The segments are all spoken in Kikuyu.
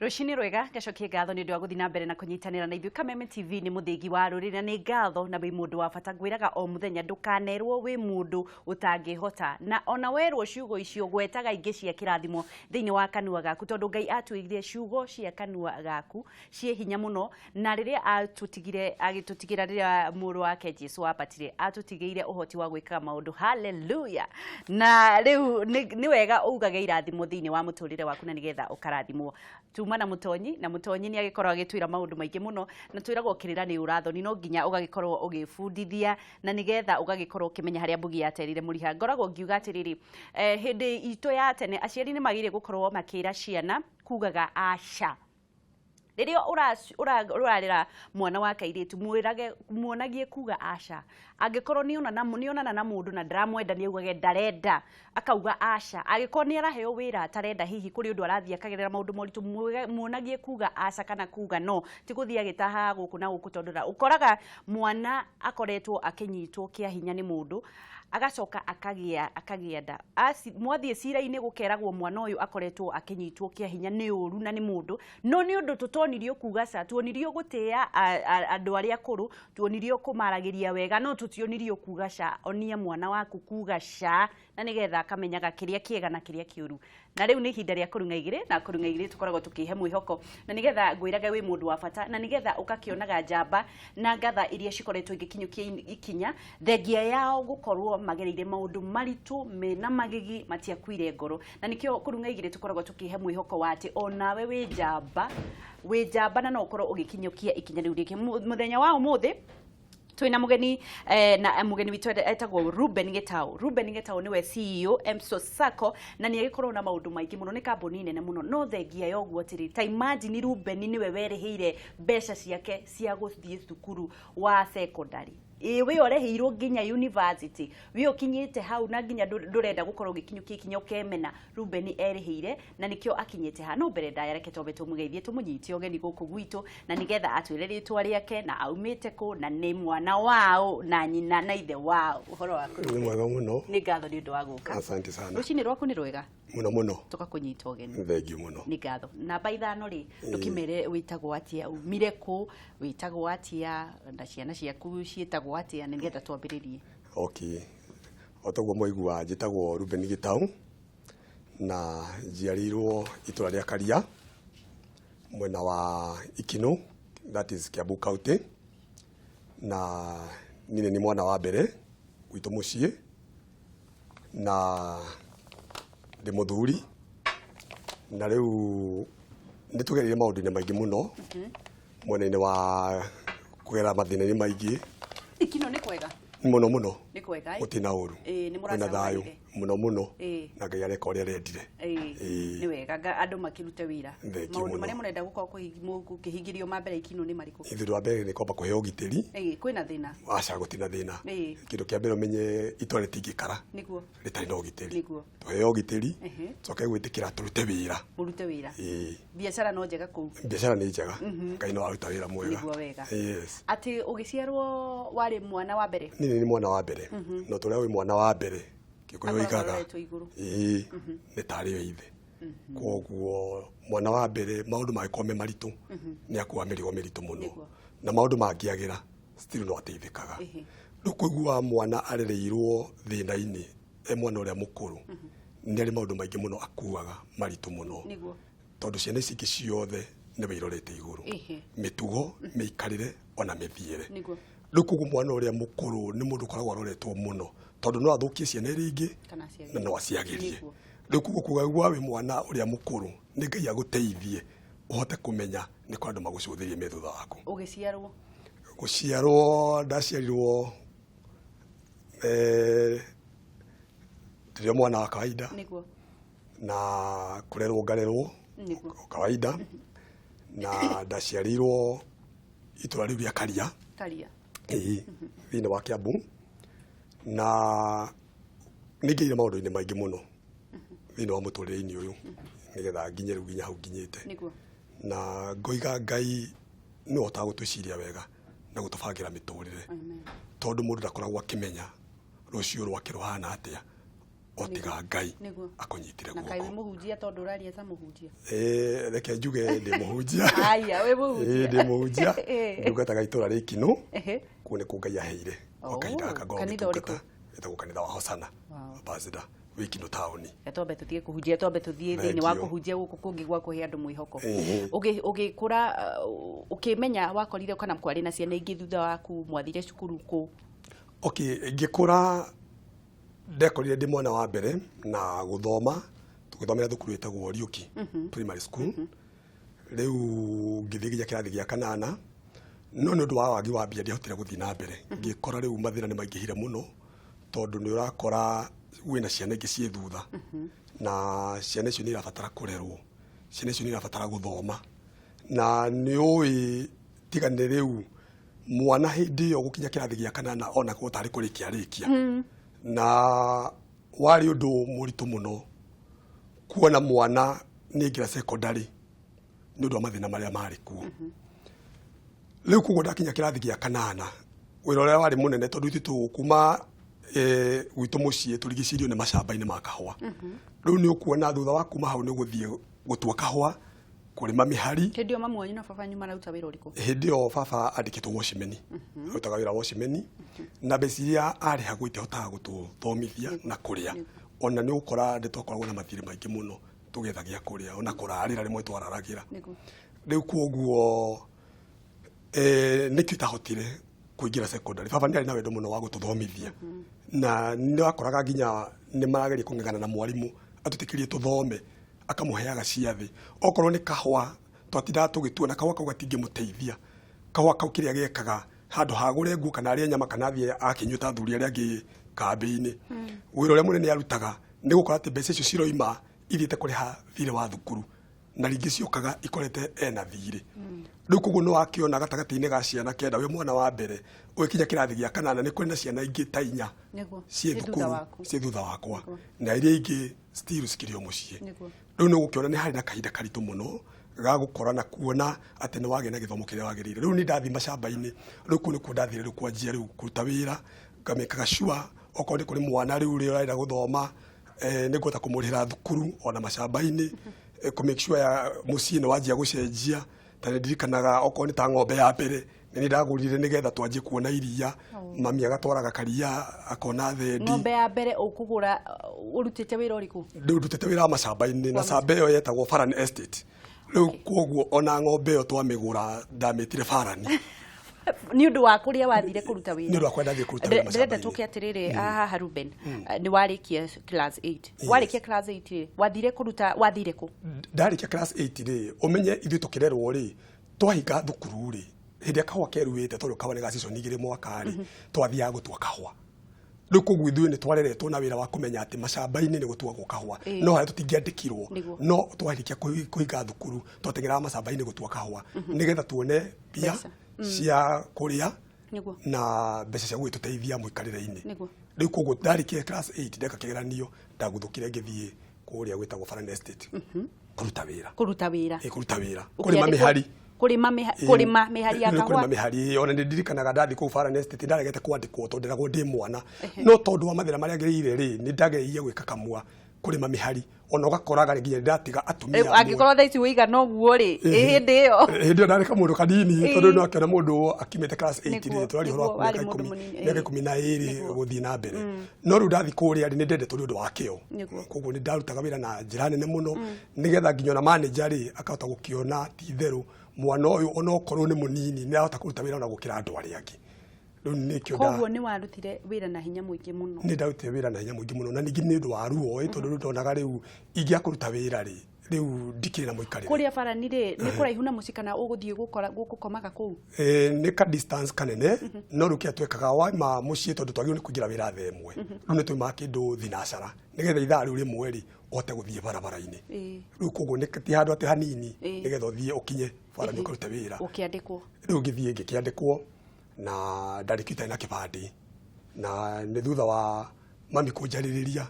Rũcinĩ rwega, ngacokie ngatho nĩ ũndũ wa gũthiĩ na mbere na kũnyitanĩra na ithuĩ. Kameme TV nĩ mũthĩgi wa rũrĩrĩ na nĩ ngatho na wĩ mũndũ wa bata. Ngwĩraga o mũthenya ndũkanerwo wĩ mũndũ ũtangĩhota, na ona werwo ciugo icio gwetaga ingĩ cia kĩrathimo thĩinĩ wa kanua gaku, tondũ Ngai atwĩrire ciugo cia kanua gaku ciĩ hinya mũno. Na rĩrĩa atũtigire, agĩtũtigĩra rĩrĩa mũrũ wake Jesu ambatire, atũtigĩire ũhoti wa gwĩkaga maũndũ. Haleluya! Na rĩu nĩ wega ugage irathimo thĩinĩ wa mũtũrĩre waku na nĩgetha ũkarathimwo. Tuma na Mũtonyi, na Mũtonyi nĩ agĩkorwo agĩtwĩra maũndũ maingĩ mũno, na twĩragwo kĩrĩra nĩ ũrathoni, no nginya ũgagĩkorwo ũgĩbundithia na nĩgetha ũgagĩkorwo ũkĩmenya harĩa mbugi yaterire mũriha. Ngoragwo ngiuga atĩrĩrĩ, hĩndĩ itũ ya tene aciari nĩ magĩrĩire gũkorwo makĩra ciana kugaga aca. Rĩrĩa ũrarera mwana wa kairĩtu, mwĩrage, muonagie kuga aca. Angĩkorwo nĩonana na mũndũ na ndaramwenda, nĩ augage ndarenda, akauga aca. Angĩkorwo nĩ araheo wĩra atarenda, hihi kũrĩ ũndũ arathiĩ akagerera maũndũ moritũ, muonagie kuga aca kana kuga no. Ti gũthiĩ agĩtahaga gũkũ na gũkũ, tondũ ũkoraga mwana akoretwo akĩnyitwo kĩa hinya nĩ mũndũ, agacoka akagĩa nda. Mwathiĩ cira-inĩ gũkeragwo mwana ũyũ akoretwo akĩnyitwo kĩa hinya nĩ ũru na nĩ mũndũ, no nĩ ũndũ tũtonirio kuga ca, tuonirio gũtĩa andũ arĩa akũrũ, tuonirio kũmaragĩria wega, no tũtionirio kuga ca. Onia mwana waku kuga ca na nĩgetha akamenyaga kĩrĩa kĩega na kĩrĩa kĩũru. Na rĩu nĩ ihinda rĩa kũrung'a igĩrĩ, na kũrung'a igĩrĩ tũkoragwo tũkĩhe mwĩhoko, na nĩgetha ngwĩrage wĩ mũndũ wa bata, na nĩgetha ũgakĩonaga njamba na ngatha iria cikoretwo igĩkinyũkia ikinya, thengia yao gũkorwo magereire maũndũ maritũ mena magigi, matiakuire ngoro. Na nĩkĩo kũrung'a igĩrĩ tũkoragwo tũkĩhe mwĩhoko wa atĩ onawe wĩ njamba, wĩ njamba na no ũkorwo ũgĩkinyũkia ikinya rĩu rĩngĩ. Mũthenya wa ũmũthĩ twina mugeni, na mugeni witũ etagwo Ruben Gitau. Ruben Gitau niwe CEO Mso Sacco, na nĩ agĩkorwo na maũndũ maingĩ mũno, nĩ kambuni nene mũno. No thengia ya ũguo atĩrĩ, ta imagine Ruben niwe werĩhĩire mbeca ciake cia gũthiĩ cukuru wa secondary. Ĩ we ũrĩhĩirwo nginya university, we ũkinyĩte hau na nginya ndũrenda gũkorwo ũgĩkinyũkia ikinya ũkemena. Ruben erĩhĩire na nĩkĩo akinyĩte haha. No mbere ndaya, reke twambe tũmũgeithie, tũmũnyite ũgeni gũkũ gwitũ, na nĩgetha atwĩre rĩtwa rĩake na aumĩte kũ na nĩ mwana wao na nyina na ithe wao. Ũhoro waku? Nĩ mwega mũno. Nĩ ngatho nĩ ũndũ wa gũka. Asante sana. Rũcinĩ rwaku nĩ rwega? Mũno mũno. Tũgakũnyita ũgeni. Thengiũ mũno. Nĩ ngatho. Namba 5 rĩ, ndũkĩmere wĩtagwo atĩa, umire kũ, wĩtagwo atĩa, na ciana ciaku ciĩtagwo atĩa, nĩgetha twambĩrĩrie. Okay. O toguo mwaigua, njĩtagwo Ruben Gitau na njiarĩirwo itũra rĩa Karia mwena wa Ikinũ, that is Kiambu County, na niĩ nĩ mwana wa mbere gwitũ mũciĩ na ndĩ mũthuri, na rĩu nĩ tũgereire maũndũ-inĩ maingĩ mũno mwena-inĩ wa kũgerera mathĩna-inĩ maingĩ. Ikinũ nĩ kwega? Mũno mũno. Nĩ kwega, ĩ? Gũtirĩ na ũru. Ĩ, nĩ Kwĩna thayũ mũracanganire? Mũno mũno. Ĩ. Na Ngai areka ũrĩa arendire. Ĩ. Ĩ. Nĩ wega andũ makĩrute wĩra. Thengiũ Maũndũ mũno. marĩa mũrenda gũkorwo gũkĩhingĩrio ma mbere Ikinũ nĩ marĩkũ? Ithuĩ wa mbere nĩ kwamba kũheo ũgitĩri. Ĩ, kwĩna thĩna? Aca, gũtirĩ na thĩna. Ĩ. Kĩndũ kĩa mbere ũmenye itũra rĩtingĩkara rĩtarĩ na ũgitĩri. Tũheo ũgitĩri, tũcoke gwĩtĩkĩra tũrute wĩra. Mũrute wĩra. Ĩ. Biacara no njega kũu? Biacara nĩ njega. Ngai no aruta wĩra mwega. Nĩguo wega. Yes. Atĩ ũgĩciarwo warĩ mwana wa mbere? Niĩ nĩ mwana wa mbere. No tũrĩa wĩ mwana wa mbere, Gĩkũyũ Akoragwo oigaga aroretwo igũrũ. Ĩĩ, nĩ tarĩ we ithe. Koguo mwana wa mbere maũndũ mangĩkorwo me maritũ, nĩ akua mĩrigo mĩritũ mũno. Na maũndũ mangĩagĩra, still no ateithĩkaga. Rĩu kũigua mwana arereirwo thĩna-inĩ e mwana ũrĩa mũkũrũ, nĩ arĩ maũndũ maingĩ mũno akuaga maritũ mũno. Tondũ ciana ici ingĩ ciothe nĩwe irorete igũrũ. Mĩtugo, mĩikarĩre, ona mĩthiĩre. Rĩu koguo mwana ũrĩa mũkũrũ nĩ mũndũ ũkoragwo aroretwo mũno, tondũ no athũkie ciana iria ingĩ Kana aciagĩrie. na no aciagĩrie. Rĩu koguo kuga wĩ mwana ũrĩa mũkũrũ, nĩ Ngai agũteithie ũhote kũmenya nĩ kwa andũ magũcũthĩrĩrie me thutha waku. Ũgĩciarwo? Gũciarwo ndaciarirwo ndĩrĩ o mwana wa kawaida. Na kũrerwo ngarerwo o kawaida, na ndaciarĩirwo itũra rĩu rĩa Karia. Karia. Ĩĩ, thĩinĩ wa Kiambu, na nĩ ngĩire maũndũ-inĩ maingĩ mũno thĩinĩ wa mũtũrĩre-inĩ ũyũ nĩgetha nginye rĩu nginya hau nginyĩte. Na ngoiga Ngai nĩwe ũhotaga gũtwĩciria wega na gũtũbangĩra mĩtũrĩre. Amen. Tondũ mũndũ ndakoragwo akĩmenya rũciũ rwake rũhana atĩa. o tiga Ngai Nĩguo. akũnyitire Na kaĩ wĩ guoko. Mũhunjia, tondũ ũraria ta mũhunjia? Ĩĩ, reke njuge ndĩ mũhunjia. Aya, wĩ mũhunjia. Ĩĩ, ndĩ mũhunjia. Ndungataga itũra rĩa Ikinũ. Kũu nĩkuo Ngai aheire o kahinda gaka ngoragwo Kanitha ngĩtungata. ũrĩkũ? Wĩtagwo kanitha wa Hosana Ambassador wĩ Ikinũ taũni. Reke twambe tũtige kũhunjia, twambe tũthiĩ thĩinĩ wa Thank you. kũhunjia gũkũ kũngĩ gwa kũhe andũ mwĩhoko. Ũgĩkũra, ũkĩmenya wakorire kana kwarĩ na ciana ingĩ thutha waku, mwathire cukuru kũ? Okay, ngĩkũra ndekorire ndĩ mwana wa mbere na gũthoma tũgĩthomera thukuru ĩtagwo Riũki Primary School. Rĩu ngĩthiĩ nginya kĩrathi gĩa kanana, no nĩ ũndũ wa wagi wa mbia ndiahotire gũthiĩ na mbere. Ngĩkora rĩu mathĩna nĩ maingĩhire mũno, tondũ nĩ ũrakora wĩna ciana ingĩ ciĩ thutha, na ciana icio nĩ irabatara kũrerwo, ciana icio nĩ irabatara gũthoma, na nĩ ũĩ tiga nĩ rĩu mwana hĩndĩ ĩyo gũkinya kĩrathi gĩa kanana ona korwo tarĩ kũrĩkia arĩkia, na warĩ ũndũ mũritũ mũno kuona mwana nĩ aingĩra secondary nĩ ũndũ wa mathĩna marĩa marĩ kuo. Rĩu koguo ndakinya kĩrathi gĩa kanana, wĩra ũrĩa warĩ mũnene, tondũ ithuĩ tũ kuma gwitũ mũciĩ tũrigicĩirio nĩ macamba-inĩ ma kahũa. Rĩu nĩ ũkuona thutha wa kuma hau nĩ ũgũthiĩ gũtua kahũa, kũrĩma mĩhari. Hĩndĩ ĩyo mamu wanyu na baba wanyu mararuta wĩra ũrĩkũ? Hĩndĩ ĩyo baba andĩkĩtwo watchman, arutaga wĩra watchman, na mbeca iria arĩhagwo itihotaga gũtũthomithia na kũrĩa. Ona nĩ ũgũkora nĩ twakoragwo na mathirĩ maingĩ mũno tũgĩetha gĩa kũrĩa, ona kũrarĩra rĩmwe twararagĩra. Rĩu koguo nĩkĩo itahotire kũingĩra secondary. Baba nĩ arĩ na wendo mũno wa gũtũthomithia, na nĩ wakoraga nginya nĩ marageria kũng'eng'ana na mwarimũ atũtĩkĩrie tũthome, akamũheaga ciathĩ. Okorwo nĩ kahũa twatindaga tũgĩtua, na kahũa kau gatingĩmũteithia. Kahũa kau kĩrĩa gekaga, handũ hagũre nguo kana arĩe nyama kana athiĩ akĩnyue ta athuri arĩa angĩ kambĩ-inĩ, wĩra ũrĩa mũnene arutaga nĩ gũkora atĩ mbeca icio ciroima ithiĩte kũrĩha thirĩ wa thukuru, na rĩngĩ ciokaga ikorete ena thirĩ. Rĩu koguo nĩ wakĩona gatagatĩ-inĩ ga ciana kenda, wĩ mwana wa mbere ũgĩkinya kĩrathi gĩa kanana, nĩ kũrĩ na ciana ingĩ ta inya ciĩ Ciĩ thutha thukuru waku. Ciĩ thutha wakwa, na iria ingĩ still cikĩrĩ o mũciĩ. Rĩu nĩ ũgũkĩona nĩ harĩ na kahinda karitũ mũno ga gũkora na kuona atĩ nĩ wagĩa na gĩthomo kĩrĩa wagĩrĩire. Rĩu nĩ ndathiĩ macamba-inĩ, rĩu kũu nĩkuo ndathire rĩu kwanjia rĩu kũruta wĩra, ngamĩkaga sure okorwo nĩ kũrĩ mwana rĩu ũrĩa ũrenda gũthoma, nĩ ngũhota kũmũrĩhĩra thukuru ona macamba-inĩ, kũ make sure ya mũciĩ nĩ wanjia gũcenjia. Ta nĩ ndirikanaga okorwo nĩ ta ng'ombe ya mbere nĩ ndagũrire nĩgetha twanjie kuona iria, mami agatwaraga karia akona thendi. Ng'ombe ya mbere ũkũgũra ũrutĩte wĩra ũrĩkũ? Rĩu ndutĩte wĩra wa macamba-inĩ, na camba ĩyo yetagwo Faran Estate. Rĩu koguo ona ng'ombe ĩyo twamĩgũra ndamĩtire Farani. Nĩ ũndũ wa kũrĩa wathire kũruta wĩra. Nĩ ũndũ wa kũrĩa ndathiĩ kũruta wĩra Ndĩrenda macamba-inĩ. tũke atĩrĩrĩ haha Ruben, nĩ warĩkia class 8. Warĩkia class 8 rĩ, wathire kũruta, wathire kũ? Ndarĩkia class 8 rĩ, ũmenye ithuĩ tũkĩrerwo rĩ, twahinga thukuru rĩ, hĩndĩ ĩrĩa kahũa keruĩte, tondũ kahũa nĩ ga season igĩrĩ mwaka rĩ, twathiaga gũtua kahũa. Rĩu koguo ithuĩ nĩ twareretwo na wĩra wa kũmenya atĩ macamba-inĩ nĩ gũtuagwo kahũa, no harĩa tũtingĩandĩkirwo. No twarĩkia kũhinga thukuru twateng'eraga macamba-inĩ gũtua kahũa nĩgetha tuone mbia Mbeca. Cia kũrĩa na mbeca cia gũgĩtũteithia mũikarĩre-inĩ. Rĩu koguo ndarĩkia class 8, ndeka kĩgeranio, ndaguthũkire ngĩthiĩ kũrĩa gwĩtagwo Faran Estate kũruta wĩra. Kũruta wĩra. Ĩ, kũruta wĩra, kũrĩma mĩhari. Kũrĩma mĩhari ya Nĩ kũrĩma kahũa. Mĩhari. Ona nĩ ndirikanaga ndathiĩ kũu Faran Estate ndaregete kwandĩkwo tondũ nderagwo ndĩ mwana, no tondũ wa mathĩna marĩa ngereire rĩ, nĩ ndagereire gwĩka kamua kũrĩma mĩhari, ona ũgakoraga nginya nĩ ndatiga atumia Rĩu angĩkorwo thaa ici wĩigana ũguo rĩ, ĩ hĩndĩ ĩyo? Hĩndĩ ĩyo ndarĩ kamũndũ kanini, tondũ no akĩona mũndũ akiumĩte class 8 rĩ, tũraria ũhoro wa Warĩ mĩaka mũndũ 10, mũnini, mĩaka 12 gũthiĩ na mbere. No rĩu ndathiĩ kũrĩa rĩ, nĩ ndendetwo nĩ ũndũ wa kĩo. Koguo nĩ ndarutaga wĩra na njĩra nene mũno, nĩgetha nginya ona manager rĩ, akahota gũkĩona ti itherũ mwana ũyũ ona okorwo nĩ mũnini nĩ arahota kũruta wĩra ona gũkĩra andũ arĩa angĩ. Rĩu nĩkĩo Koguo nĩ warutire wĩra na hinya mũingĩ mũno. Nĩ ndarutire wĩra na hinya mũingĩ mũno, na ningĩ nĩ ũndũ wa ruo ĩ, tondũ rĩu ndonaga rĩu ingĩaga kũruta wĩra rĩ, rĩu ndikĩrĩ na mũikarĩre. Kũrĩa Barani rĩ, nĩ kũraihu na mũciĩ kana ũgũthiĩ gũkora gũkomaga kũu? Nĩ ka distance kanene, no rĩu kĩrĩa twekaga waima mũciĩ, tondũ twagĩrĩirwo nĩ kũingĩra wĩra thaa 1, rĩu nĩ twaumaga kĩndũ thinacara nĩgetha ithaa rĩu rĩmwe rĩ ũhote gũthiĩ barabara-inĩ. Rĩu koguo nĩ ti handũ atĩ hanini, nĩgetha ũthiĩ ũkinye bara-inĩ ũkarute wĩra. Ũkĩandĩkwo? Rĩu ngĩthiĩ ngĩkĩandĩkwo, na ndarĩkio itarĩ na kĩbandĩ, na nĩ thutha wa mami kũnjarĩrĩria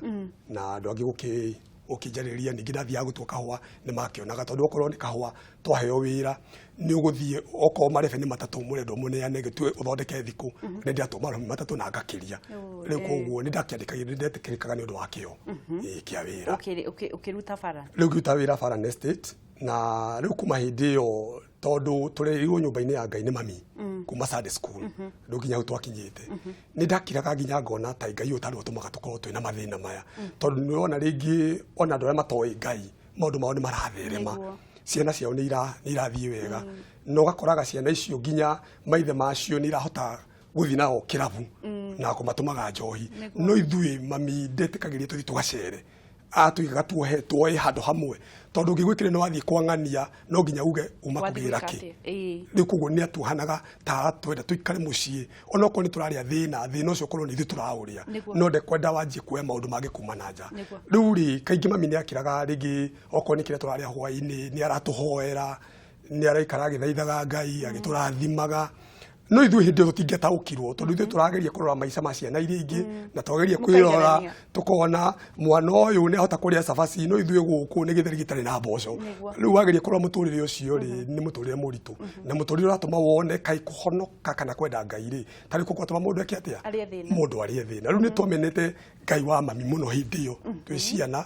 na andũ angĩ. Ũkĩnjarĩria ningĩ ndathiaga gũtua kahũa nĩ makĩonaga, tondũ okorwo nĩ kahũa twaheo wĩra nĩ ũgũthiĩ, okorwo marebe nĩ matatũ mũrendwo mũneane gĩtue ũthondeke thikũ, nĩ ndĩratũma marebe matatũ na ngakĩria. Rĩu koguo nĩ ndakĩandĩkagĩrwo, nĩ ndetĩkĩrĩkaga nĩ ũndũ wa kĩo kĩa wĩra. Ũkĩruta bara. Rĩu ngĩruta wĩra Faran Estate, na rĩu kuma hĩndĩ ĩyo, tondũ tũrerirwo nyũmba-inĩ ya Ngai nĩ mami kuma Sunday school, rĩu nginya hau twakinyĩte nĩ ndakiraga nginya ngona ta Ngai ũyũ tarĩ ũtũmaga tũkorwo twĩna mathĩna maya, tondũ nĩ wona rĩngĩ ona andũ arĩa matoĩ Ngai maũndũ mao nĩ maratherema. Ciana ciao nĩ irathiĩ wega, na ũgakoraga ciana icio nginya maithe macio nĩ irahota gũthiĩ nao kĩrabu na kũmatũmaga njohi, no ithuĩ mami ndetĩkagĩria tũthiĩ tũgacere, atũigaga tuohe tuoe handũ hamwe, tondũ ũngĩgwĩkĩre nĩ wathiĩ kwang'ania no nginya uge uma Wathiĩ kũgĩra gwĩka kĩ. Atĩa? Ĩĩ. Rĩu koguo nĩ atuohanaga ta twenda tũikare mũciĩ, onokorwo nĩ tũrarĩa thĩna, thĩna ũcio ũkorwo nĩ ithuĩ tũraũrĩa, no ndekwenda wanjie kuoya maũndũ mangĩ kuma na nja. Rĩu rĩ, kaingĩ mami nĩ akĩraga rĩngĩ okorwo nĩ kĩrĩa tũrarĩa hwaĩ-inĩ nĩ aratũhoera, nĩ araikara agĩthaithaga Ngai agĩtũrathimaga, no ithuĩ hĩndĩ ĩyo tũtingĩataũkirwo, tondũ ithuĩ tũrageria kũrora maica ma ciana iria ingĩ na twageria kwĩrora Mũkaiganania. Tũkona mwana ũyũ nĩ ahota kũrĩa cabaci, no ithuĩ gũkũ nĩ gĩtheri gĩtarĩ na mboco. Rĩu wageria kũrora mũtũrĩre ũcio rĩ, nĩ mũtũrĩre mũritũ na mũtũrĩre ũratũma wone kaĩ kũhonoka kana kwenda Ngai rĩ tarĩ kũ gwatũma mũndũ eke atĩa. Arĩe thĩna. Mũndũ arĩe thĩna. Rĩu nĩ twamenete Ngai wa mami mũno hĩndĩ ĩyo twĩ ciana,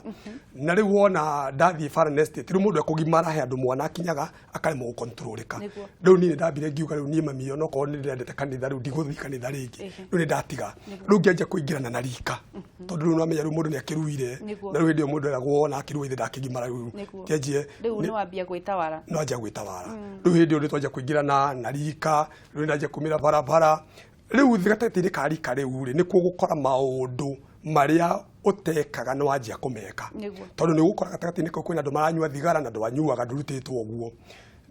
na rĩu wona ndathiĩ Faran Estate, rĩu mũndũ ekũgimara he andũ mwana akinyaga akaremwo gũkontrolĩka. Rĩu niĩ nĩ ndambire ngiuga rĩu niĩ mami onokorwo nĩ ndĩrendete kanitha, rĩu ndigũthiĩ kanitha rĩngĩ. Rĩu nĩ ndatiga, rĩu ngĩanjia kũingĩrana na rika, tondũ rĩu nĩwamenya rĩu mũndũ nĩ akĩruire. Na rĩu hĩndĩ ĩyo mũndũ eragwo wona akĩrua ithe ndakĩgimara rĩu. Kĩanjie Rĩu nĩ wambia gwĩtawara. No anjia gwĩtawara. Rĩu hĩndĩ ĩyo nĩ twanjia kũingĩrana na rika, rĩu nĩ ndanjia kumĩra barabara. Rĩu gatagatĩ-inĩ ka rika rĩu rĩ, nĩkuo gũkora maũndũ marĩa ũtekaga nĩ wanjia kũmeka, tondũ nĩ ũgũkora gatagatĩ-inĩ kau kwĩna andũ maranyua thigara na ndwanyuaga, ndũrutĩtwo ũguo.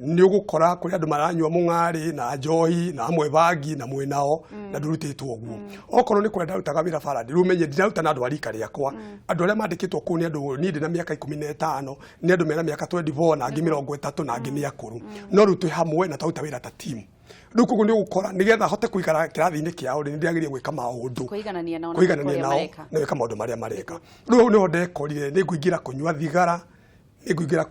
Nĩ ũgũkora kũrĩ andũ maranyua mũng'arĩ na njohi na amwe bangi na mwĩ nao na ndũrutĩtwo ũguo. Okorwo nĩ kũrĩa ndarutaga wĩra Farad, rĩu ũmenye ndiraruta na andũ a rika rĩakwa. Andũ arĩa mandĩkĩtwo kũu nĩ andũ niĩ ndĩ na mĩaka 15, nĩ andũ mena mĩaka 24 na angĩ 30 na angĩ nĩ akũrũ, no rĩu twĩ hamwe na twaruta wĩra ta team. Rĩu koguo nĩ ũgũkora nĩgetha hote kũikara kĩrathi-inĩ kĩao rĩ, nĩ ndĩrageria gwĩka maũndũ Kũiganania nao na kũiganania gwĩka ũrĩa nao mareka. Na gwĩka maũndũ marĩa mareka. Rĩu hau nĩho ndekorire nĩ ngũingĩra kũnyua thigara, nĩ ngũingĩra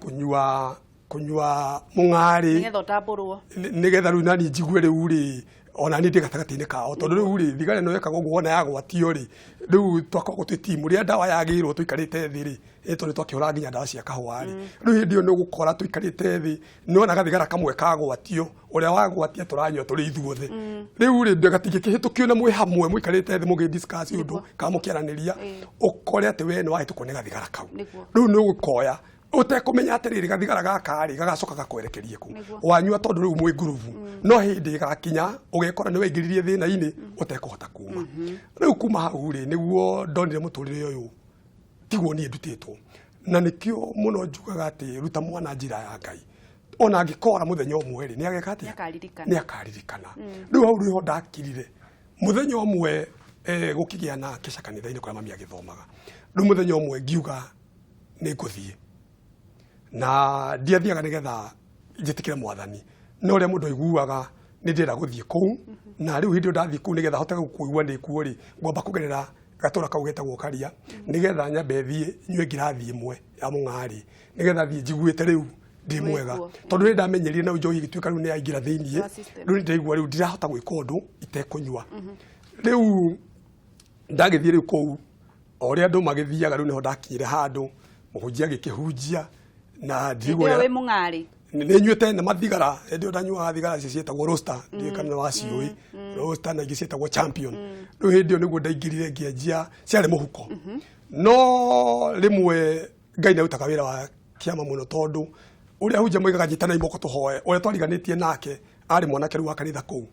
kũnyua mũng'arĩ. Nĩgetha ũtambũrwo. Nĩgetha rĩu nani njigue rĩu rĩ ona niĩ ndĩ gatagatĩ-inĩ kao, tondũ rĩu rĩ thigara ĩno yekaga ũguo wona yagwatio rĩ, rĩu twakoragwo twĩ timu rĩrĩa ndawa yagĩrwo tũikarĩte thĩ rĩ, tondũ twakĩhũraga nginya ndawa cia kahũa rĩ, rĩu hĩndĩ ĩyo nĩ ũgũkora tũikarĩte thĩ nĩwona gathigara kamwe kagwatio, ũrĩa wagwatia tũranyua tũrĩ ithuothe. Rĩu rĩ gatingĩkĩhĩtũkio na mwĩ hamwe mũikarĩte thĩ mũgĩ discuss ũndũ kana mũkĩaranĩria, ũkore atĩ we nĩ wahĩtũkwo nĩ gathigara kau. Rĩu nĩ ũgũkoya ũtekũmenya atĩrĩrĩ gathigara gaka rĩ gagacoka gakwerekerie kũ. Wanyua tondũ rĩu mwĩ ngurubu, no hĩndĩ ĩgakinya ũgekora nĩ waingĩririe thĩna-inĩ ũtekũhota kuma. Rĩu kuma hau rĩ, nĩguo ndonire mũtũrĩre ũyũ tiguo niĩ ndutĩtwo, na nĩkĩo mũno njugaga atĩ ruta mwana njĩra ya Ngai, ona angĩkora mũthenya ũmwe rĩ, nĩ ageka atĩa? Nĩakaririkana. Nĩ akaririkana. Rĩu hau nĩho ndakirire mũthenya ũmwe, gũkĩgĩa na kĩca kanitha-inĩ kũrĩa mami agĩthomaga. Rĩu mũthenya ũmwe ngiuga nĩ ngũthiĩ, na ndiathiaga nĩgetha njĩtĩkĩre mwathani, no ũrĩa mũndũ aiguaga nĩ ndĩrenda gũthiĩ kũu. Na rĩu hĩndĩ ĩyo ndathiĩ kũu nĩgetha hote kũigua ndĩ kuo rĩ, ngwamba kũgerera gatũra kau getagwo Karia nĩgetha nyambe thiĩ nyue ngirathi ĩmwe ya mũng'arĩ nĩgetha thiĩ njiguĩte rĩu ndĩ mwega, Wĩkuo. Tondũ nĩ ndamenyerire na njohi ĩgĩtuĩka rĩu nĩ yaingĩra thĩiniĩ. Wa system. Rĩu nĩ ndĩraigua rĩu ndirahota gwĩka ũndũ itekũnyua. Rĩu ndagĩthiĩ rĩu kũu o ũrĩa andũ magĩthiaga, rĩu nĩho ndakinyire handũ mũhunjia agĩkĩhunjia na Hĩndĩ ndirigwo ĩyo wĩ mũng'arĩ. Nĩ nyuĩte na mathigara. Hĩndĩ ĩyo ndanyuaga thigara icio ciĩtagwo roaster, ndiũĩ kana waciũĩ roaster, na ingĩ ciĩtagwo champion. Rĩu hĩndĩ ĩyo nĩguo ndaingĩrire ngĩanjia, ciarĩ mũhuko, no rĩmwe Ngai nĩ arutaga wĩra wa kĩama mũno, tondũ ũrĩa hunjia moigaga nyitanai moko tũhoe, ũrĩa twariganĩtie nake arĩ mwanake rĩu wa kanitha kũu,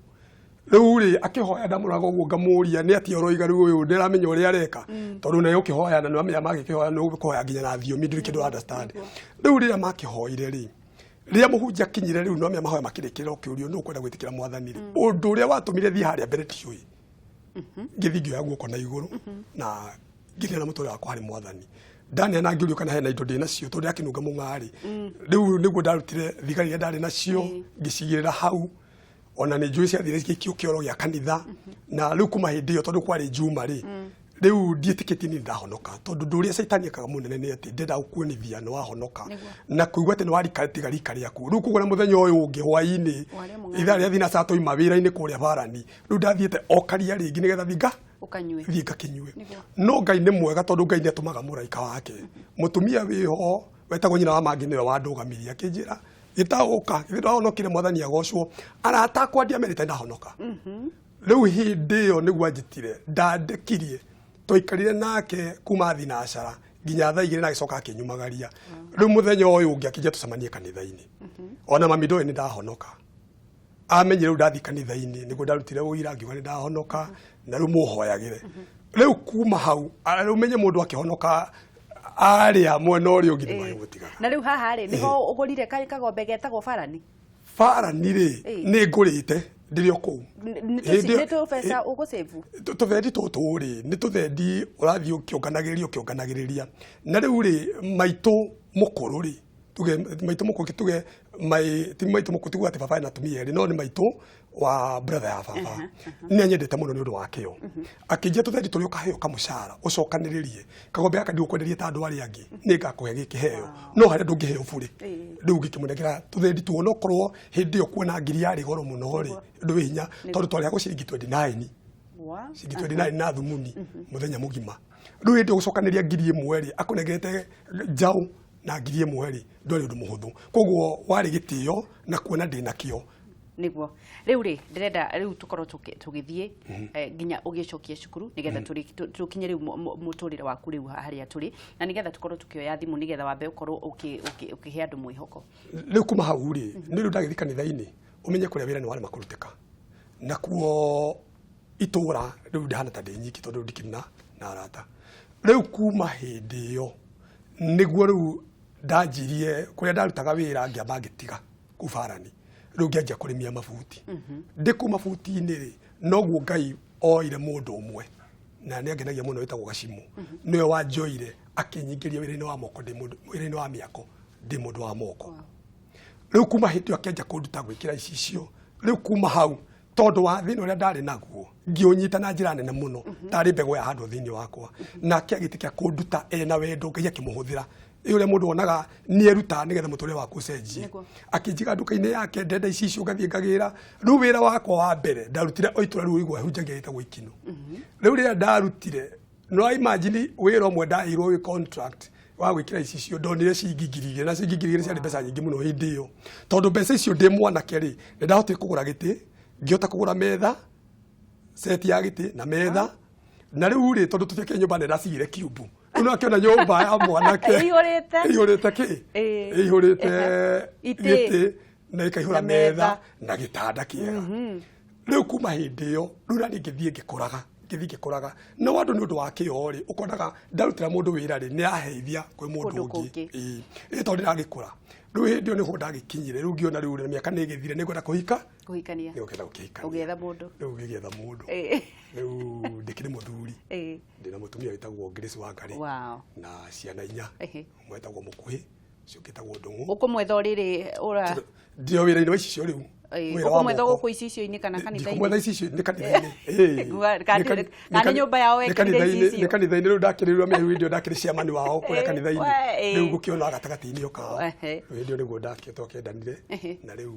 rĩu rĩ akĩhoya ndamũraga ũguo ngamũria nĩ atĩa ũroiga, rĩu ũyũ ndĩramenya ũrĩa areka, tondũ naye ũkĩhoya na nĩwamenya magĩkĩhoya nĩ ũkũhoya nginya na thiomi, ndũrĩ kĩndũ understand. Rĩu rĩrĩa makĩhoire rĩ, rĩrĩa mũhunjia akinyire rĩu nĩwamenya mahoya makĩrĩkĩrĩra, ũkĩũrio nũ ũkwenda gwĩtĩkĩra mwathani rĩ, ũndũ ũrĩa watũmire thiĩ harĩa mbere ndiũĩ, ngĩthiĩ ngĩoya guoko na igũrũ na ngĩneana mũtũrĩre wakwa harĩ mwathani. Ndaneana ngĩũrio kana hena indo ndĩ nacio, tondũ ndĩrakĩnunga mũng'arĩ. Rĩu nĩguo ndarutire thigari iria ndarĩ nacio ngĩcigĩrĩra hau, ona nĩ njũĩ ciathire cigĩikio kĩoro gĩa kanitha. Na rĩu kuma hĩndĩ ĩyo, tondũ kwarĩ njuma rĩ, Rĩu ndiĩtĩkĩtie niĩ ndahonoka, tondũ ũndũ ũrĩa caitani ekaga mũnene nĩ atĩ ndenda gũkuonithia nĩ wahonoka na kũigua atĩ nĩ warika tiga rika rĩaku. Rĩu koguo na mũthenya ũyũ ũngĩ hwaĩ-inĩ, Warĩa mũng'ang'a. Ithaa rĩa thinacara twauma wĩra-inĩ kũrĩa barani, rĩu ndathiĩte o karia rĩngĩ nĩgetha thinga Ũkanyue. Thiĩ ngakĩnyue. Nĩguo. No Ngai nĩ mwega, tondũ Ngai nĩ atũmaga mũraika wake. Mũtumia wĩho wetagwo nyina wa mangĩ nĩwe wandũgamirie, akĩnjĩra gĩtaũka githĩ ndwahonokire? Mwathani agocwo. Arata akwa ndiamerĩte ndahonoka. Rĩu hĩndĩ ĩyo nĩguo anjĩtire, ndandekirie. Twaikarire nake kuma thinacara nginya thaa 2 na agĩcoka akĩnyumagaria. Rĩu mũthenya ũyũ ũngĩ akĩnjĩra tũcemanie kanitha-inĩ. Ona mami ndoĩ nĩ ndahonoka. Amenye rĩu ndathiĩ kanitha-inĩ nĩguo ndarutire ũira, ngiuga nĩ ndahonoka na rĩu mũhoyagĩre. Rĩu kuma hau rĩu menye mũndũ akĩhonoka arĩa mwena ũrĩa ũngĩ nĩ magĩmũtigaga. Na rĩu haha rĩ, nĩho ũgũrire kagombe getagwo barani? Barani rĩ, nĩ ngũrĩte ndĩrĩ o kũu. Hĩndĩ Nĩ tũbeca ũgũcĩvu? Tũthendi tũtũ rĩ, nĩ tũthendi ũrathiĩ ũkĩonganagĩrĩria ũkĩonganagĩrĩria. Na rĩu rĩ, maitũ mũkũrũ rĩ, tuge maitũ mũkũrũ, tuge mai ti maitũ mũkũrũ, tiguo atĩ baba ena atumia erĩ, no nĩ maitũ wa brother ya baba, nĩ anyendete mũno nĩ ũndũ wa kĩo. Akĩnjia tũthendi tũrĩa ũkaheo kamũcara ũcokanĩrĩrie kagombe gaka, ndigũkwenderia ta andũ arĩa angĩ, nĩ ngakũhe gĩkĩheo, no harĩa ndũngĩheo burĩ. Rĩu ngĩkĩmũnengera tũthendi tuo, no korwo hĩndĩ ĩyo kuona ngiri yarĩ goro mũno rĩ, ũndũ wĩ hinya, tondũ twarĩhagwo ciringi 29, ciringi 29 na thumuni mũthenya mũgima. Rĩu hĩndĩ ĩyo gũcokanĩria 1,000 rĩ, akũnengerete njaũ na 1,000 rĩ, ndwarĩ ũndũ mũhũthũ. Koguo warĩ gĩtĩo na kuona ndĩna kĩo. Nĩguo. Rĩu rĩ, ndĩrenda rĩu tũkorwo tũgĩthiĩ nginya ũgĩcokia cukuru, nĩgetha tũkinye rĩu mũtũrĩre waku rĩu harĩa tũrĩ, na nĩgetha tũkorwo tũkĩoya thimũ, nĩgetha wambe ũkorwo ũkĩhe andũ mwĩhoko. Rĩu kuma hau rĩ, nĩ rĩu ndagĩthiĩ kanitha-inĩ, ũmenye kũrĩa wĩra nĩ warema kũrutĩka, nakuo itũra rĩu ndahana ta ndĩ nyiki, tondũ rĩu ndikĩrĩ na arata. Rĩu kuma hĩndĩ ĩyo nĩguo rĩu ndanjirie kũrĩa ndarutaga wĩra, ngĩamba ngĩtiga kũu barani. Rĩu ngĩanjia kũrĩmia mabuti. Ndĩ kũu mabuti-inĩ rĩ, noguo Ngai oire mũndũ ũmwe na nĩ angenagia mũno, wĩtagwo Gacimu. Nĩwe wanjoire akĩnyingĩria wĩra-inĩ wa moko, ndĩ mũndũ wĩra-inĩ wa mĩako, ndĩ mũndũ wa moko. Rĩu kuma hĩndĩ ĩyo akĩanjia kũnduta gwĩkĩra icicio. Rĩu kuma hau, tondũ wa thĩna ũrĩa ndarĩ naguo, ngĩũnyita na njĩra nene mũno, tarĩ mbegũ ya handũ thĩinĩ wakwa. Nake agĩtĩkia kũnduta ena wendo. Ngai akĩmũhũthĩra ĩ ũrĩa mũndũ onaga nĩ eruta nĩgetha mũtũrĩre waku ũcenjie. Akĩnjiga nduka-inĩ yake, ndenda icicio, ngathiĩ ngagĩra. Rĩu wĩra wakwa wa mbere ndarutire o itũra rĩu ũigua hunjagia gĩtagwo Ikino. Rĩu rĩrĩa ndarutire, no imagine, wĩra ũmwe ndaheirwo wĩ contract wa gwĩkĩra icicio, ndonire ciringi 2,000, na ciringi 2,000 ciarĩ mbeca nyingĩ mũno hĩndĩ ĩyo, tondũ mbeca icio ndĩ mwanake rĩ, nĩ ndahotire kũgũra gĩtĩ, ngĩhota kũgũra metha, seti ya gĩtĩ na metha. Na rĩu rĩ, tondũ tũtiakire nyũmba nene, ndacigire kiumbu. Rĩu no akĩona nyũmba ya mwanake Ĩihũrĩte. Ĩihũrĩte kĩ? Ĩihũrĩte Itĩ. Gĩtĩ na ĩkaihũra Na metha. Metha na gĩtanda kĩega. Rĩu kuma hĩndĩ ĩyo, rĩu nani ngĩthiĩ ngĩkũraga, ngĩthiĩ ngĩkũraga. No andũ nĩ ũndũ wa kĩo rĩ, ũkonaga ndarutĩra mũndũ wĩra rĩ, nĩ aheithia kwĩ mũndũ Kũndũ ũngĩ. kũngĩ. Ĩĩ, ĩĩ, tondũ ndĩragĩkũra. Rĩu hĩndĩ ĩyo nĩho ndagĩkinyire. Rĩu ngĩona rĩu mĩaka nĩ ĩgĩthire, nĩ ngwenda kũhika. Kũhikania. Nĩ ngwenda gũkĩhikania. Ũgĩetha mũndũ. Rĩu ngĩgĩetha mũndũ. Rĩu ndĩkĩrĩ mũthuri. Ndĩna mũtumia wĩtagwo Grace Wangari na ciana inya. Ũmwe wĩtagwo Mũkuhĩ, ũcio ũngĩ wĩtagwo Ndũng'ũ. Ũkũmwetha o rĩrĩ ũra Ndio wĩra-inĩ wa icicio rĩu. Wĩra wa Ũkũmwetha moko. gũkũ icicio-inĩ kana kanitha-inĩ? Ndikumwetha icicio, nĩ kanitha-inĩ. Ĩĩ. Kana kana nyũmba yao Nĩ wekĩrire kanitha-inĩ. icicio? Nĩ kanitha-inĩ. Rĩu ndakĩrĩrwo mĩhehu, hĩndĩ ĩyo ndakĩrĩ ciamani wao kũrĩa kanitha-inĩ. Rĩu ngũkĩona gatagatĩ-inĩ o kao. Rĩu hĩndĩ ĩyo nĩguo twakĩendanire na rĩu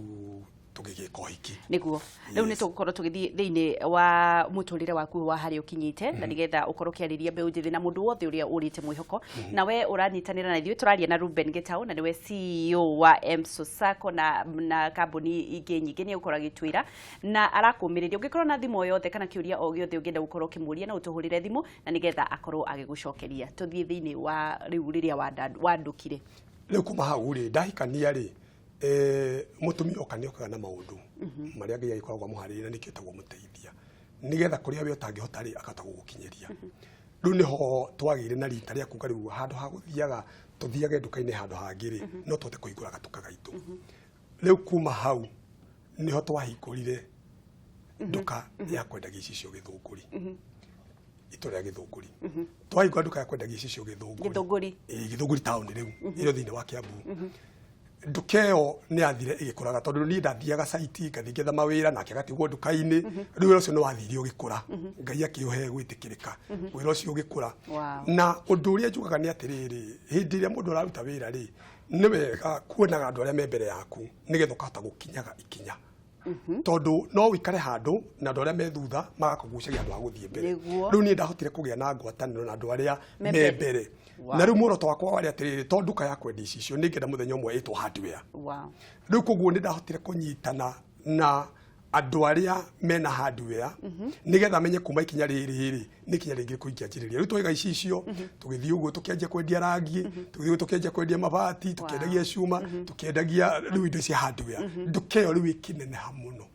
tũgĩgĩka ũhiki. Nĩguo rĩu nĩ tũgũkorwo tũgĩthiĩ thĩinĩ wa mũtũrĩre waku wa harĩa ũkinyĩte, na nĩgetha ũkorwo ũkĩarĩria mbeũ njĩthĩ na mũndũ wothe ũrĩa ũrĩte mwĩhoko. Na we ũranyitanĩra na ithuĩ, tũraria na Ruben Gitau, na nĩwe CEO wa Mso Sacco na kambuni ingĩ nyingĩ. Nĩ egũkorwo agĩtwĩra na arakũmĩrĩria. Ũngĩkorwo na thimũ o yothe kana kĩũria o gĩothe ũngĩenda gũkorwo ũkĩmũria, no ũtũhũrĩre thimũ na nĩgetha akorwo agĩgũcokeria. Tũthiĩ thĩinĩ wa rĩu rĩrĩa wandũkire. Rĩu kuma hau rĩ, ndahikania rĩ, mũtumia oka nĩ okaga na maũndũ marĩa Ngai agĩkoragwo amũharĩrĩria, na nĩkĩo etagwo mũteithia, nĩgetha kũrĩa we ũtangĩhota rĩ, akahota gũgũkinyĩria. Rĩu nĩho twagĩire na rita rĩa kuga rĩu handũ ha gũthiaga tũthiage nduka-inĩ handũ hangĩ rĩ, no tũhote kũhingũra gatuka gaitũ. Rĩu kuma hau nĩho twahingũrire nduka ya kwendagia icicio Gĩthũngũri, itũra rĩa Gĩthũngũri. Twahingũra nduka ya kwendagia icicio Gĩthũngũri. Gĩthũngũri. Ĩĩ, Gĩthũngũri taũni rĩu ĩrĩ thĩinĩ wa Kiambu. Nduka ĩyo nĩ yathire ĩgĩkũraga, tondũ niĩ ndathiaga site, ngathiĩ ngetha mawĩra, nake agatigwo nduka-inĩ. Rĩu wĩra ũcio nĩ wathire ũgĩkũra, Ngai akĩũhe gwĩtĩkĩrĩka, wĩra ũcio ũgĩkũra. Na ũndũ ũrĩa njugaga nĩ atĩrĩrĩ, hĩndĩ ĩrĩa mũndũ araruta wĩra rĩ, nĩ wega kuonaga andũ arĩa me mbere yaku, nĩgetha ũkahota gũkinyaga ikinya, tondũ no ũikare handũ na andũ arĩa me thutha magakũgucagia andũ a gũthiĩ mbere. Rĩu niĩ ndahotire kũgĩa na ngwatanĩro na andũ arĩa Me me mbere. mbere. Na rĩu muoroto wakwa warĩ atĩrĩrĩ, to nduka ya kwendia icicio, nĩ ngenda mũthenya ũmwe ĩtwo hardware. Rĩu koguo nĩ ndahotire kũnyitana na andũ arĩa mena hardware, nĩgetha menye kuma ikinya rĩrĩ rĩ, nĩ ikinya rĩngĩ kũingĩanjĩrĩria. Rĩu twaiga icicio, tũgĩthiĩ ũguo, tũkĩanjia kwendia rangi, tũgĩthiĩ ũguo, tũkĩanjia kwendia mabati, tũkĩendagia cuma, tũkĩendagia rĩu indo cia hardware. Nduka ĩyo rĩu ĩkĩneneha mũno,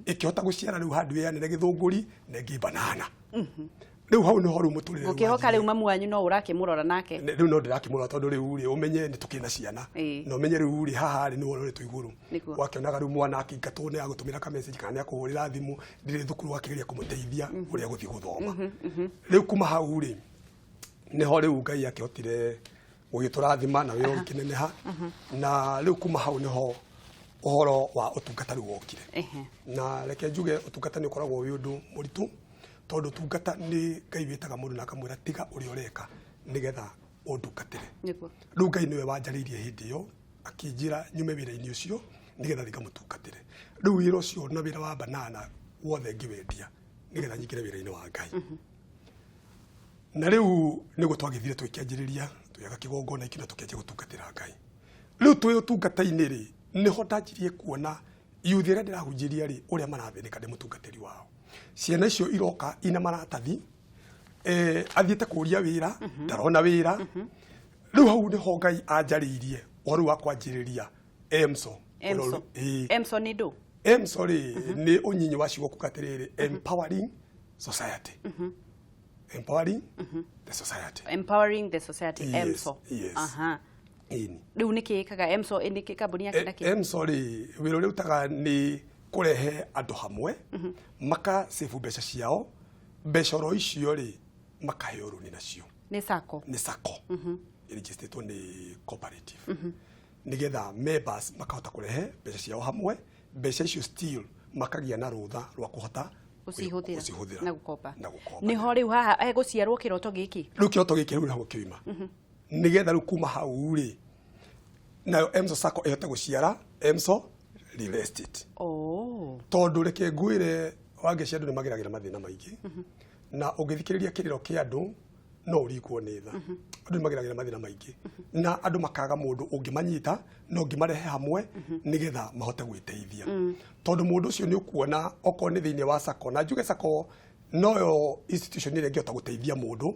ĩkĩhota gũciara rĩu hardware nene Gĩthũngũri na ĩngĩ Banana. Rĩu hau nĩho rĩu mũtũrĩre rĩu Ngũkĩhoka wanjirie. Rĩu mamu wanyu no ũrakĩmũrora nake? Rĩu no ndĩrakĩmũrora, tondũ rĩu rĩ, ũmenye nĩ tũkĩrĩ na ciana, na ũmenye rĩu rĩ, haha rĩ, nĩ wonoretwo igũrũ. Wakĩonaga rĩu mwana akĩingatwo, nĩ agũtũmĩra ka message kana nĩ akũhũrĩra thimũ, ndirĩ thukuru, akĩgeria kũmũteithia ũrĩa gũthiĩ gũthoma. Rĩu kuma hau rĩ, nĩho rĩu Ngai akĩhotire gũgĩtũrathima na wĩra ũgĩkĩneneha, na rĩu kuma hau nĩho ũhoro wa ũtungata rĩu wokire. Na reke njuge, ũtungata nĩ ũkoragwo wĩ ũndũ mũritũ, tondũ ũtungata nĩ Ngai wĩtaga mũndũ na akamwĩra, "Tiga ũrĩa ũreka nĩgetha ũndungatĩre." Rĩu Ngai nĩwe wanjarĩirie hĩndĩ ĩyo, akĩnjĩra nyume wĩra-inĩ ũcio nĩgetha thiĩ ngamũtungatĩre. Rĩu wĩra ũcio na wĩra wa Banana wothe ngĩwendia nĩgetha nyingĩre wĩra-inĩ wa Ngai. Na rĩu nĩguo twagĩthire, tũgĩkĩanjĩrĩria, tũgĩaka kĩgongona ikĩ na tũkĩanjia gũtungatĩra Ngai. Rĩu twĩ ũtungata-inĩ rĩ, nĩho ndanjirie kuona yuthi arĩa ndĩrahunjĩria rĩ, ũrĩa marathĩnĩka ndĩ mũtungatĩri wao. Ciana icio iroka ina maratathi, athiĩte kũria wĩra, ndarona wĩra. Rĩu hau nĩho Ngai anjarĩirie ũhoro wa kwanjĩrĩria EMSO. EMSO. Ĩĩ. EMSO nĩ ndũ? EMSO rĩ, nĩ ũnyinyi wa ciugo kuga atĩrĩrĩ, empowering society, empowering the society. Empowering the society. Yes, EMSO. yes. Ĩni. Rĩu nĩ kĩ ĩkaga EMSO? Nĩ kĩ kambuni yake na kĩ? EMSO rĩ, wĩra ũrĩa ũrutaga nĩ kũrehe andũ hamwe, maka save mbeca ciao, mbeca oro icio rĩ, makaheo rũni nacio. Nĩ sacco? Nĩ sacco ĩrĩgistĩtwo nĩ cooperative, nĩgetha members makahota kũrehe mbeca ciao hamwe, mbeca icio still makagĩa na rũtha rwa kũhota gũcihũthĩra. Gũcihũthĩra. Na gũkomba. Na gũkomba. Nĩho rĩu haha hegũciarwo kĩroto gĩkĩ. Rĩu kĩroto gĩkĩ rĩu nĩho kĩoima, nĩgetha rĩu kuma hau rĩ, nayo EMSO Sacco ĩhote gũciara EMSO Real Estate. Tondũ reke ngwĩre, Wangeci, andũ nĩ mageragĩra mathĩna maingĩ, na ũngĩthikĩrĩria kĩrĩro kĩa andũ no ũringwo nĩ tha. Andũ nĩ mageragĩra mathĩna maingĩ, na andũ makaga mũndũ ũngĩmanyita na ũngĩmarehe hamwe nĩgetha mahote gwĩteithia, tondũ mũndũ ũcio nĩ ũkuona okorwo nĩ thĩinĩ wa sacco, na njuge sacco noyo institution ĩrĩa ĩngĩhota gũteithia mũndũ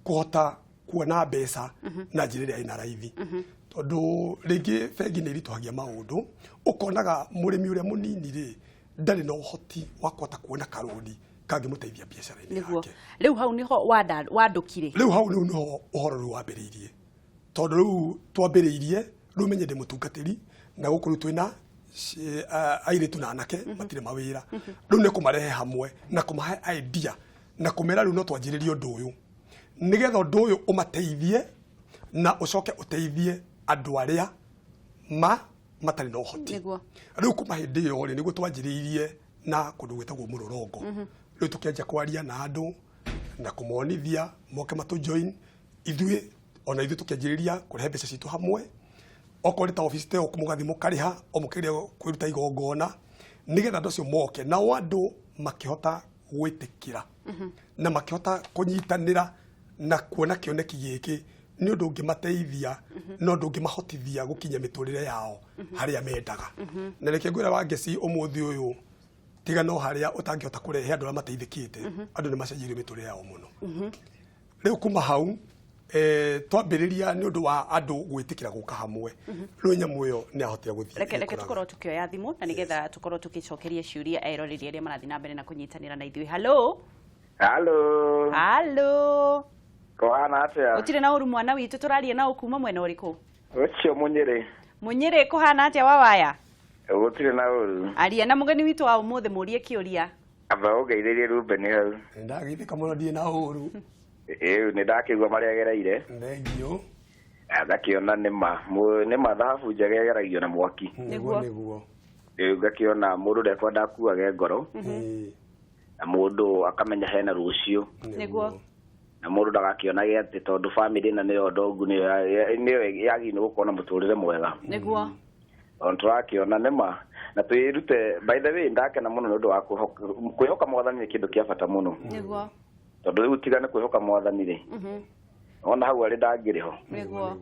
kũhota kuona mbeca na njĩra ĩrĩa ĩna raithi, tondũ rĩngĩ bengi nĩ iritũhagia maũndũ. Ũkonaga mũrĩmi ũrĩa mũnini rĩ, ndarĩ na ũhoti wa kũhota kuona karũni kangĩmũteithia biacara-inĩ yake. Rĩu hau nĩho wandũkire. Rĩu hau rĩu nĩho ũhoro rĩu wambĩrĩirie, tondũ rĩu twambĩrĩirie, rĩu menye ndĩ mũtungatĩri, na gũkũ rĩu twĩna airĩtu na anake matirĩ mawĩra. Rĩu nĩ kũmarehe hamwe na kũmahe idea na kũmera rĩu no twanjĩrĩrie ũndũ ũyũ, nĩgetha ũndũ ũyũ ũmateithie na ũcoke ũteithie andũ arĩa ma matarĩ na ũhoti. Rĩu kuma hĩndĩ ĩyo rĩ, nĩguo twanjĩrĩirie na kũndũ gwĩtagwo Mũrũrongo. Rĩu tũkĩanjia kwaria na andũ na kũmonithia moke matũ join ithuĩ, ona ithuĩ tũkĩanjĩrĩria kũrehe mbeca citũ hamwe, okorwo nĩ ta obici ta ĩyo, mũgathiĩ mũkarĩha o mũkĩgeria kwĩruta igongona, nĩgetha andũ acio moke nao, andũ makĩhota gwĩtĩkĩra na makĩhota kũnyitanĩra na kuona kĩoneki gĩkĩ nĩ ũndũ ũngĩmateithia na ũndũ ũngĩmahotithia gũkinya mĩtũrĩre yao harĩa mendaga. Na reke ngwĩre, Wangeci, ũmũthĩ ũyũ, tiga no harĩa ũtangĩhota kũrehe andũ arĩa mateithĩkĩte, andũ nĩ macenjirie mĩtũrĩre yao mũno. Rĩu kuma hau, twambĩrĩria nĩ ũndũ wa andũ gwĩtĩkĩra gũka hamwe, rĩu nyamũ ĩyo nĩ yahotire gũthiĩ Reke ĩgĩkũraga. Tũkorwo tukĩoya thimũ na nĩgetha tũkorwo tũgĩcokeria ciũria eroreri arĩa marathiĩ na mbere na kũnyitanĩra na ithuĩ. Halo. Halo. Halo. Kũhana atĩa? Gũtirĩ na ũru, mwana witũ. Tũraria na ũkuma mwena ũrĩkũ? Ũcio Mũnyĩrĩ. Mũnyĩrĩ, kũhana atĩa wawaya? Gũtirĩ na ũru. Aria na mũgeni witũ wa ũmũthĩ, mũrie kĩũria. Amba ũngeithĩrie Ruben hau. Ndageithĩka mũno, ndirĩ na ũru. Ĩĩ, nĩ ndakĩigua marĩa agereire. Thengiũ. Ngakĩona nĩma nĩma thahabu njega ĩgeragio na mwaki. Nĩguo nĩguo. Rĩu ngakĩona mũndũ ndekwenda akuage ngoro, na mũndũ akamenya hena rũciũ. Nĩguo. Na mũndũ ndagakĩonage atĩ tondũ bamĩrĩ ĩno nĩyo ndongu, nĩyo yagĩrĩirwo gũkorwo na mũtũrĩre mwega. Nĩguo. Tondũ tũrakĩona nĩma na twĩrute. By the way, ndakena mũno nĩ ũndũ wa kwĩhoka mwathani nĩ kĩndũ kĩa bata mũno. Nĩguo. Tondũ rĩu tiga nĩ kwĩhoka mwathani rĩ, ona hau arĩ ndangĩrĩ ho. Nĩguo.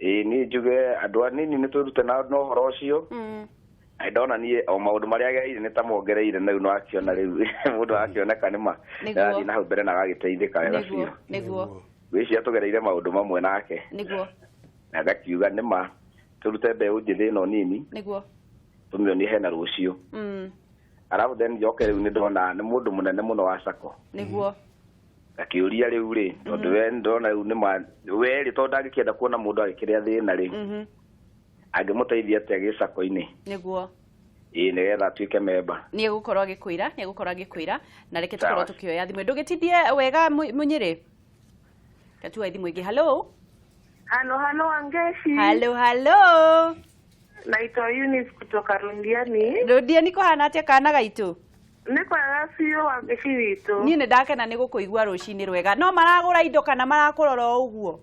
Ĩĩ, niĩ njuge andũ anini nĩ twĩrute na ũhoro ũcio. Na ndona niĩ o maũndũ marĩa agereire nĩ ta mongereire, na rĩu no akĩona rĩu mũndũ akĩoneka nĩma arathiĩ na hau mbere na agagĩteithĩka wega biũ. Nĩguo. Ngwĩciria tũgereire maũndũ mamwe nake. Nĩguo. Na ngakiuga nĩma tũrute mbeũ njĩthĩ ĩno nini. Nĩguo. Tũmĩonie hena rũciũ. Arabu then njoke rĩu nĩ ndona nĩ mũndũ mũnene mũno wa sacco. Nĩguo. Ngakĩũria rĩu rĩ, tondũ we ndona rĩu nĩma we rĩ, tondũ ndangĩkĩenda kuona mũndũ agĩkĩrĩa thĩna rĩ, angĩmũteithia atĩa gĩ sacco-inĩ? Nĩguo. Ĩĩ, nĩgetha atuĩke memba. Nĩ egũkorwo agĩkwĩra, nĩ egũkorwo agĩkwĩra, na reke tũkorwo tũkĩoya thimũ. Ndũgĩtindie wega Mũnyĩrĩ. Gatuoe thimũ ĩngĩ. Hello. Halo, halo Wangeshi. Halo, halo. Naitwa Eunice kutoka Rundiani. Rundiani kũhana atĩa kana gaitũ? Nĩ kwega biũ Wangeshi witũ. Niĩ nĩ ndakena nĩ gũkũigua rũcinĩ rwega. No maragũra indo kana marakũrora o ũguo?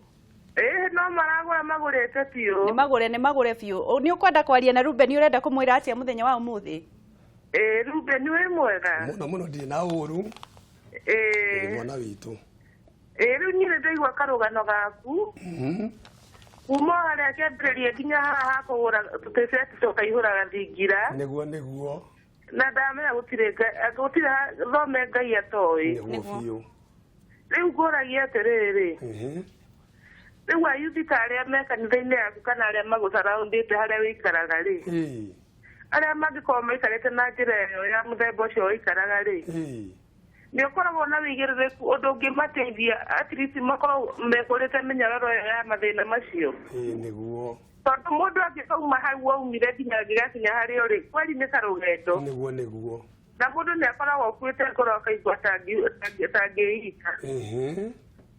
Ĩĩ, no maragũra, magũrĩte biũ. Nĩ magũre, nĩ magũre biũ. Nĩ ũkwenda kwaria na Ruben, ũrenda kũmwĩra atĩa mũthenya wa ũmũthĩ? Ĩĩ, Ruben wĩ mwega? Mũno mũno, ndirĩ na ũru. Ĩĩ. Mwana witũ. Ĩĩ, rĩu niĩ nĩ ndaigua karũgano gaku. Kuma harĩa kĩambĩrĩria nginya haha hakũgũra tũtĩceti tũkaihũra gathingira. Nĩguo nĩguo. Na ndamenya gũtirĩ gũtirĩ thome Ngai atoĩ. Nĩguo biũ. Rĩu ngũragia atĩrĩrĩ. Rĩu ayuthi ta arĩa me kanitha-inĩ yaku kana arĩa magũcaraũndĩte harĩa wĩikaraga rĩ, arĩa mangĩkorwo maikarĩte na njĩra ĩyo ya mũthemba ũcio wĩikaraga rĩ, nĩ ũkoragwo na wĩigĩrĩrĩku ũndũ ũngĩmateithia at least makorwo mekũrĩte mĩnyororo ĩyo ya mathĩna macio? Ĩĩ nĩguo. Tondũ mũndũ angĩkauma hau aumire nginya angĩgakinya harĩa ũrĩ, kweri nĩ karũgendo. Nĩguo nĩguo. Na mũndũ nĩ akoragwo akuĩte ngoro akaigua tangĩika.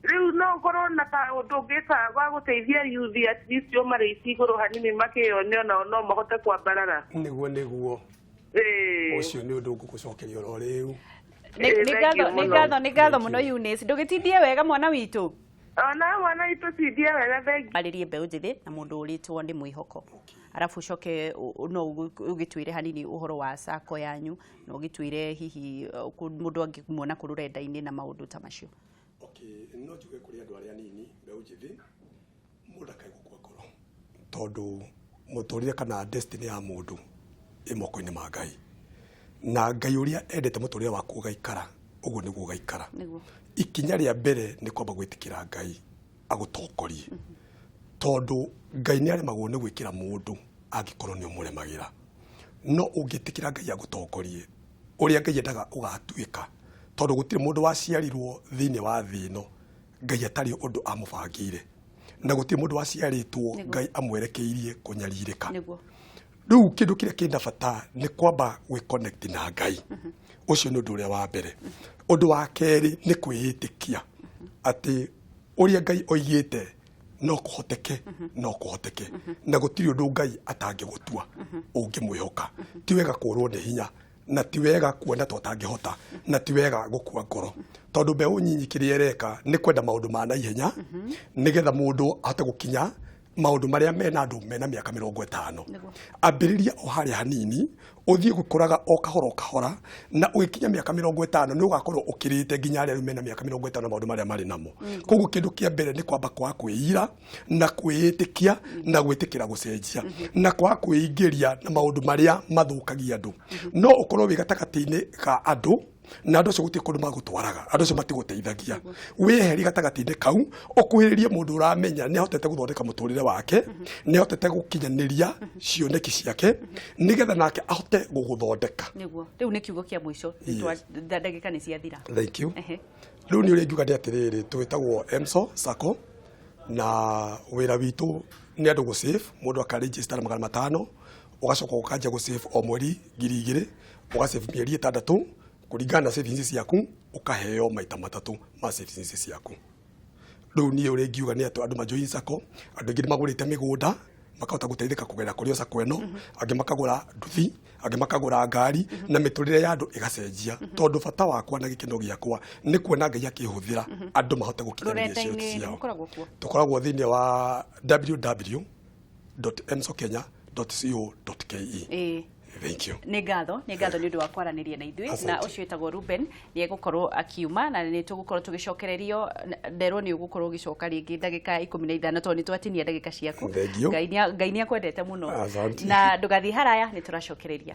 Rĩu no ũkorwo na kaũndũ ũngĩka wa gũteithia yuthi at least ũmarĩici igũrũ hanini makĩyone onao no mahote kwambarara? Nĩguo nĩguo. Ũcio nĩ ũndũ ngũgũcokeria oro rĩu. Nĩ ngatho, nĩ ngatho mũno Eunice. Ndũgĩtindie wega mwana witũ. Ona mwana witũ tindie wega, thengiũ. Arĩrie mbeũ njĩthĩ na mũndũ ũrĩtwo nĩ mwĩhoko. Arabu ũcoke no ũgĩtwĩre hanini ũhoro wa sacco yanyu, na ũgĩtwĩre hihi mũndũ angĩmuona kũ rũrenda-inĩ na maũndũ ta macio. Okay, no njuge kũrĩ andũ arĩa anini mbeũ njĩthĩ, mũndũ akae gũkua ngoro, tondũ mũtũrĩre kana destiny ya mũndũ ĩ moko-inĩ ma Ngai, na Ngai ũrĩa endete mũtũrĩre waku ũgaikara ũguo nĩguo ũgaikara. Ikinya rĩa mbere nĩ kwamba gwĩtĩkĩra Ngai agũtongorie, tondũ Ngai nĩ aremagwo nĩ gwĩkĩra mũndũ angĩkorwo nĩ ũmũremagĩra. No ũngĩtĩkĩra Ngai agũtongorie ũrĩa Ngai endaga ũgatuĩka, tondũ gũtirĩ mũndũ waciarirwo thĩinĩ wa thĩ ĩno Ngai atarĩ ũndũ amũbangĩire, na gũtirĩ mũndũ waciarĩtwo Ngai amwerekeirie kũnyarirĩka. Rĩu kĩndũ kĩrĩa kĩna bata nĩ kwamba gwĩ-connect na Ngai. Ũcio nĩ ũndũ ũrĩa wa mbere. Ũndũ wa kerĩ nĩ kwĩĩtĩkia atĩ ũrĩa Ngai oigĩte no kũhoteke, no kũhoteke, na gũtirĩ ũndũ Ngai atangĩgũtua ũngĩmwĩhoka. Ti wega kũrwo nĩ hinya, na ti wega kuona ta ũtangĩhota, na ti wega gũkua ngoro, tondũ mbeũ nyinyi kĩrĩa ĩreka nĩ kwenda maũndũ ma naihenya nĩgetha mũndũ ahote gũkinya maũndũ marĩa mena andũ mena mĩaka 50. Ambĩrĩria o harĩa hanini, ũthiĩ gũkũraga o kahora o kahora, na ũgĩkinya mĩaka 50 nĩ ũgakorwo ũkĩrĩte nginya arĩa rĩu mena mĩaka 50 maũndũ marĩa marĩ namo. Koguo kĩndũ kĩa mbere nĩ kwamba kwaga kwĩira na kwĩĩtĩkia na gwĩtĩkĩra gũcenjia na kwaga kwĩingĩria na maũndũ marĩa mathũkagia andũ. No ũkorwo wĩ gatagatĩ-inĩ ka andũ, na andũ acio gũtirĩ kũndũ magũtwaraga, andũ acio matigũteithagia. Wĩyeherie gatagatĩ-inĩ kau, ũkuhĩrĩrie mũndũ ũramenya nĩ ahotete gũthondeka mũtũrĩre wake, nĩ ahotete gũkinyanĩria cioneki ciake, nĩgetha nake ahote gũgũthondeka. Nĩguo. Rĩu nĩ kiugo kĩa mũico, ndagĩka nĩ ciathira. Thank you. Rĩu nĩ ũrĩa ingiuga nĩ atĩrĩrĩ, twĩtagwo Emso Sacco, na wĩra witũ nĩ andũ gũ-save, mũndũ aka-register na 500, ũgacoka ũkanjia gũ-save o mweri 2,000, ũga-save mĩeri 6 kũringana na savings ciaku, ũkaheo maita 3 ma savings ciaku. Rĩu niĩ ũrĩa ingiuga nĩ atĩ andũ majoin sacco, andũ aingĩ nĩ magũrĩte mĩgũnda makahota gũteithĩka kũgerera kũrĩ o sacco ĩno, angĩ makagũra nduthi, angĩ makagũra ngari, na mĩtũrĩre ya andũ ĩgacenjia, tondũ bata wakwa na gĩkeno gĩakwa nĩ kuona Ngai akĩhũthĩra andũ mahote gũkinyanĩria ciĩhoti Rũrenda-inĩ ciao. Mũkoragwo kuo? Tũkoragwo thĩinĩ wa www.msokenya.co.ke. Thank you. Nĩ ngatho, nĩ ngatho nĩ ũndũ wa kwaranĩria na ithuĩ. Na Asante. ũcio wĩtagwo Ruben nĩ egũkorwo akiuma na nĩ tũgũkorwo tũgĩcokererio. Nderwo nĩ ũgũkorwo ũgĩcoka rĩngĩ ndagĩka 15, tondũ nĩ twatinia ndagĩka ciaku. Thank you. Ngai nĩ akwendete mũno. Asante. Na ndũgathiĩ haraya, nĩ tũracokereria.